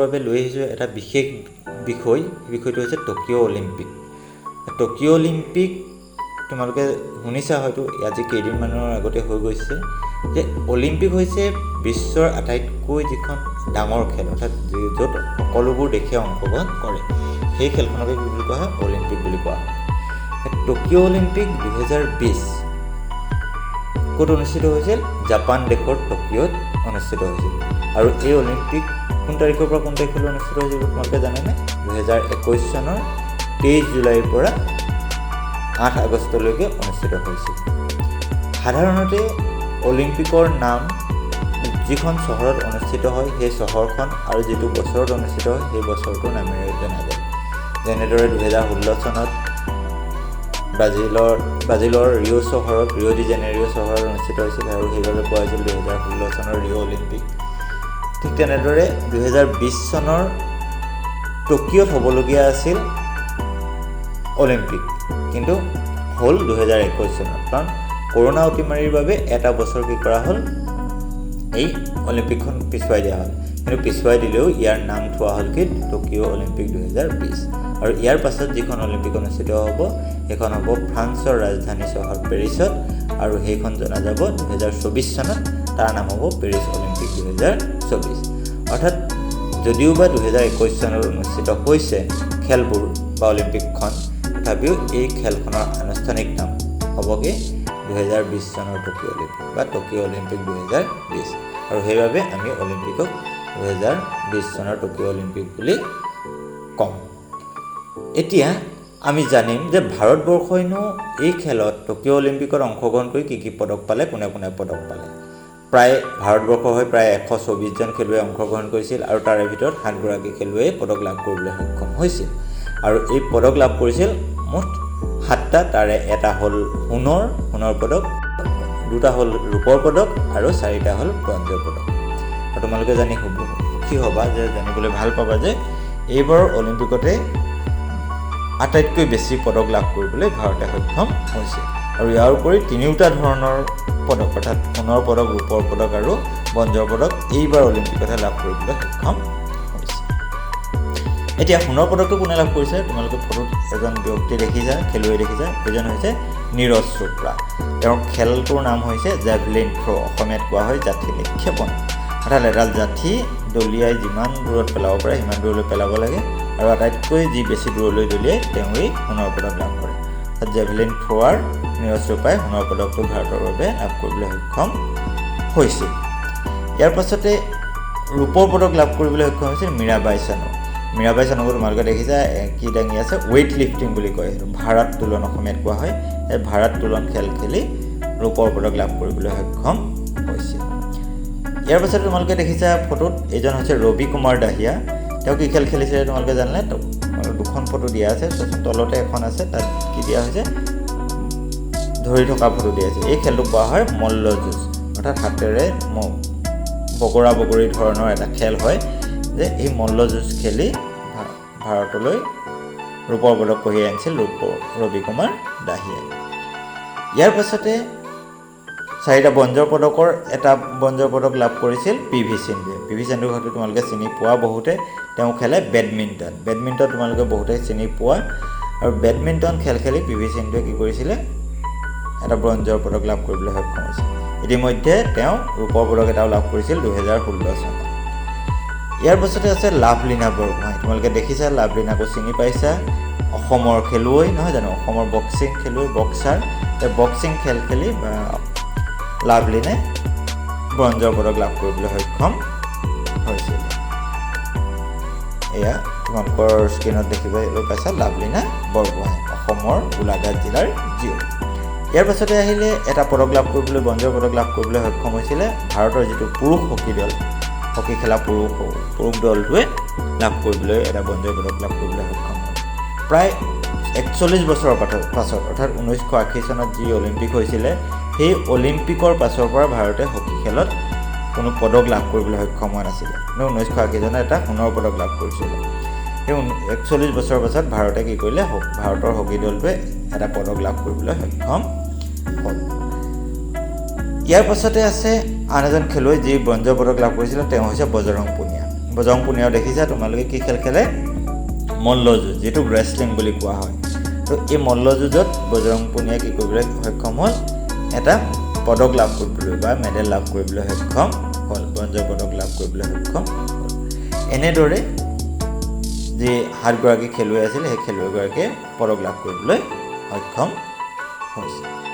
বাবে লৈ আহিছোঁ এটা বিশেষ বিষয়। বিষয়টো হৈছে টকিঅ' অলিম্পিক। টকিঅ' অলিম্পিক তোমালোকে শুনিছা হয়তো, আজি কেইদিনমানৰ আগতে হৈ গৈছে যে অলিম্পিক হৈছে বিশ্বৰ আটাইতকৈ যিখন ডাঙৰ খেল, অৰ্থাৎ য'ত সকলোবোৰ দেশে অংশগ্ৰহণ কৰে, সেই খেলখনকে কি বুলি কোৱা হয়? অলিম্পিক বুলি কোৱা হয়। টকিঅ' অলিম্পিক 2020 ক'ত অনুষ্ঠিত হৈছিল? জাপান দেশৰ টকিঅ'ত অনুষ্ঠিত হৈছিল। আৰু এই অলিম্পিক কোন তাৰিখৰ পৰা কোন তাৰিখলৈ অনুষ্ঠিত হৈছিল তোমালোকে জানেনে? 2021 চনৰ 23 জুলাইৰ পৰা 8 আগষ্টলৈকে অনুষ্ঠিত হৈছিল। সাধাৰণতে অলিম্পিকৰ নাম যিখন চহৰত অনুষ্ঠিত হয় সেই চহৰখন আৰু যিটো বছৰত অনুষ্ঠিত হয় সেই বছৰটোৰ নামেৰে জনা যায়। যেনেদৰে 2016 চনত ব্ৰাজিলৰ ৰিঅ' চহৰত, ৰিঅ' ডি জেনেৰিঅ' চহৰত অনুষ্ঠিত হৈছিল আৰু সেইবাবে কোৱা হৈছিল 2016 চনৰ ৰিঅ' অলিম্পিক। ঠিক তেনেদৰে 2020 চনৰ টকিঅ'ত হ'বলগীয়া আছিল অলিম্পিক, কিন্তু হ'ল 2021 চনত, কাৰণ কৰোণা অতিমাৰীৰ বাবে এটা বছৰ কি কৰা হ'ল, এই অলিম্পিকখন পিছুৱাই দিয়া হ'ল। কিন্তু পিছুৱাই দিলেও ইয়াৰ নাম থোৱা হ'ল কি? Tokyo' Olympic 2020। আৰু ইয়াৰ পাছত যিখন অলিম্পিক অনুষ্ঠিত হ'ব সেইখন হ'ব ফ্ৰান্সৰ ৰাজধানী চহৰ পেৰিছত, আৰু সেইখন জনা যাব 2024 চনত। তাৰ নাম হ'ব পেৰিছ অলিম্পিক 2024। অৰ্থাৎ যদিওবা 2021 চনত অনুষ্ঠিত হৈছে খেলবোৰ বা অলিম্পিকখন, তথাপিও এই খেলখনৰ আনুষ্ঠানিক নাম হ'ব কি? 2020 চনৰ টকিঅ' অলিম্পিক বা টকিঅ' অলিম্পিক 2020। আৰু সেইবাবে আমি অলিম্পিকক 2020 চনৰ টকিঅ' অলিম্পিক বুলি ক'ম। এতিয়া আমি জানিম যে ভাৰতবৰ্ষইনো এই খেলত টকিঅ' অলিম্পিকত অংশগ্ৰহণ কৰি কি কি পদক পালে, কোনে কোনে পদক পালে। প্ৰায় ভাৰতবৰ্ষৰ হৈ প্ৰায় 124জন খেলুৱৈয়ে অংশগ্ৰহণ কৰিছিল আৰু তাৰে ভিতৰত 7গৰাকী খেলুৱৈয়ে পদক লাভ কৰিবলৈ সক্ষম হৈছিল। আৰু এই পদক লাভ কৰিছিল মুঠ 7টা, তাৰে এটা হ'ল সোণৰ পদক, 2টা হ'ল ৰূপৰ পদক আৰু 4টা হ'ল ব্ৰঞ্জৰ পদক। আৰু তোমালোকে জানি সুখী হ'বা যে জানিবলৈ ভাল পাবা যে এইবাৰৰ অলিম্পিকতে আটাইতকৈ বেছি পদক লাভ কৰিবলৈ ভাৰতে সক্ষম হৈছে। আৰু ইয়াৰ উপৰি তিনিওটা ধৰণৰ পদক, অৰ্থাৎ সোণৰ পদক, ৰূপৰ পদক আৰু ব্ৰঞ্জৰ পদক এইবাৰ অলিম্পিকতহে লাভ কৰিবলৈ সক্ষম হৈছে। এতিয়া সোণৰ পদকটো কোনে লাভ কৰিছে? তোমালোকে ফটোত এজন ব্যক্তি দেখিছা, খেলুৱৈ দেখিছা, সেইজন হৈছে নীৰজ চোপ্ৰা। তেওঁৰ খেলটোৰ নাম হৈছে জেভলিন থ্ৰ', অসমীয়াত কোৱা হয় যাঠি নিক্ষেপণ। অৰ্থাৎ এডাল যাঠি দলিয়াই যিমান দূৰত পেলাব পাৰে সিমান দূৰলৈ পেলাব লাগে আৰু আটাইতকৈ যি বেছি দূৰলৈ দলিয়াই তেওঁৱেই সোণৰ পদক লাভ কৰে। অৰ্থাৎ জেভলিন থ্ৰ'ৱাৰ নীৰজ চোপ্ৰাই সোণৰ পদকটো ভাৰতৰ বাবে লাভ কৰিবলৈ সক্ষম হৈছিল। ইয়াৰ পাছতে ৰূপৰ পদক লাভ কৰিবলৈ সক্ষম হৈছিল মীৰাবাই চানু। মীৰাবাই চানুকো তোমালোকে দেখিছা কি দাঙি আছে, ৱেইট লিফটিং বুলি কয়, সেইটো ভাৰাত্তোলন অসমীয়াত কোৱা হয়। এই ভাৰাত্তোলন খেল খেলি ৰূপৰ পদক লাভ কৰিবলৈ সক্ষম হৈছিল। ইয়াৰ পাছত তোমালোকে দেখিছা ফটোত এইজন হৈছে ৰবি কুমাৰ দাহিয়া। তেওঁ কি খেল খেলিছিলে তোমালোকে জানেনে? দুখন ফটো দিয়া আছে, তাৰপিছত তলতে এখন আছে, তাত কি দিয়া হৈছে, ধৰি থকা ফটো দিয়া আছে। এই খেলটোক কোৱা হয় মল্লযুঁজ, অৰ্থাৎ হাতেৰে বগৰা বগৰী ধৰণৰ এটা খেল হয় যে এই মল্লযুঁজ খেলি ভাৰতলৈ ৰূপৰ পদক কঢ়িয়াই আনিছিল ৰবি কুমাৰ দাহিয়াই। ইয়াৰ পাছতে 4টা ব্ৰঞ্জৰ পদকৰ এটা ব্ৰঞ্জৰ পদক লাভ কৰিছিল পি ভি সিন্ধুৱে। পি ভি সিন্ধুক হয়তো তোমালোকে চিনি পোৱা বহুতে। তেওঁ খেলে বেডমিণ্টন। বেডমিণ্টন তোমালোকে বহুতে চিনি পোৱা। আৰু বেডমিণ্টন খেল খেলি পি ভি সিন্ধুৱে কি কৰিছিলে, এটা ব্ৰঞ্জৰ পদক লাভ কৰিবলৈ সক্ষম হৈছিল। ইতিমধ্যে তেওঁ ৰূপৰ পদক এটাও লাভ কৰিছিল 2016 চনত। ইয়াৰ পাছতে আছে লাভলীনা বৰগোহাঁই। তোমালোকে দেখিছা, লাভলীনাকো চিনি পাইছা, অসমৰ খেলুৱৈ নহয় জানো, অসমৰ বক্সিং খেলুৱৈ, বক্সাৰ। এই বক্সিং খেল খেলি বা লাভলীনাই ব্ৰঞ্জৰ পদক লাভ কৰিবলৈ সক্ষম হৈছিল। এয়া তোমালোকৰ স্ক্ৰীণত দেখিবলৈ পাইছা লাভলীনা বৰগোহাঁই, অসমৰ গোলাঘাট জিলাৰ জীয়ৰী। ইয়াৰ পাছতে আহিলে এটা পদক লাভ কৰিবলৈ, ব্ৰঞ্জৰ পদক লাভ কৰিবলৈ সক্ষম হৈছিলে ভাৰতৰ যিটো পুৰুষ হকী দল, হকী খেলা পুৰুষ দলটোৱে লাভ কৰিবলৈ এটা ব্ৰঞ্জৰ পদক লাভ কৰিবলৈ সক্ষম হ'ল। প্ৰায় 41 বছৰৰ পাছত, অৰ্থাৎ 1980 চনত যি অলিম্পিক হৈছিলে সেই অলিম্পিকৰ পাছৰ পৰা ভাৰতে হকী খেলত কোনো পদক লাভ কৰিবলৈ সক্ষম হোৱা নাছিলে। কিন্তু 1980 চনত এটা সোণৰ পদক লাভ কৰিছিলে। সেই 41 বছৰৰ পাছত ভাৰতে কি কৰিলে, ভাৰতৰ হকী দলটোৱে এটা পদক লাভ কৰিবলৈ সক্ষম হ'ল। ইয়াৰ পাছতে আছে আন এজন খেলুৱৈ যি ব্ৰঞ্জৰ পদক লাভ কৰিছিলে, তেওঁ হৈছে বজৰং পুনিয়া। বজৰং পুনিয়াও দেখিছা তোমালোকে কি খেল খেলে? মল্লযুঁজ, যিটোক ৰেচলিং বুলি কোৱা হয়। তো এই মল্লযুঁজত বজৰং পুনিয়াই কি কৰিবলৈ সক্ষম হ'ল? এটা পদক লাভ কৰিবলৈ বা মেডেল লাভ কৰিবলৈ সক্ষম হ'ল, ব্ৰঞ্জৰ পদক লাভ কৰিবলৈ সক্ষম হ'ল। এনেদৰে যি সাতগৰাকী খেলুৱৈ আছিল, সেই খেলুৱৈগৰাকীয়ে পদক লাভ কৰিবলৈ সক্ষম হৈছে।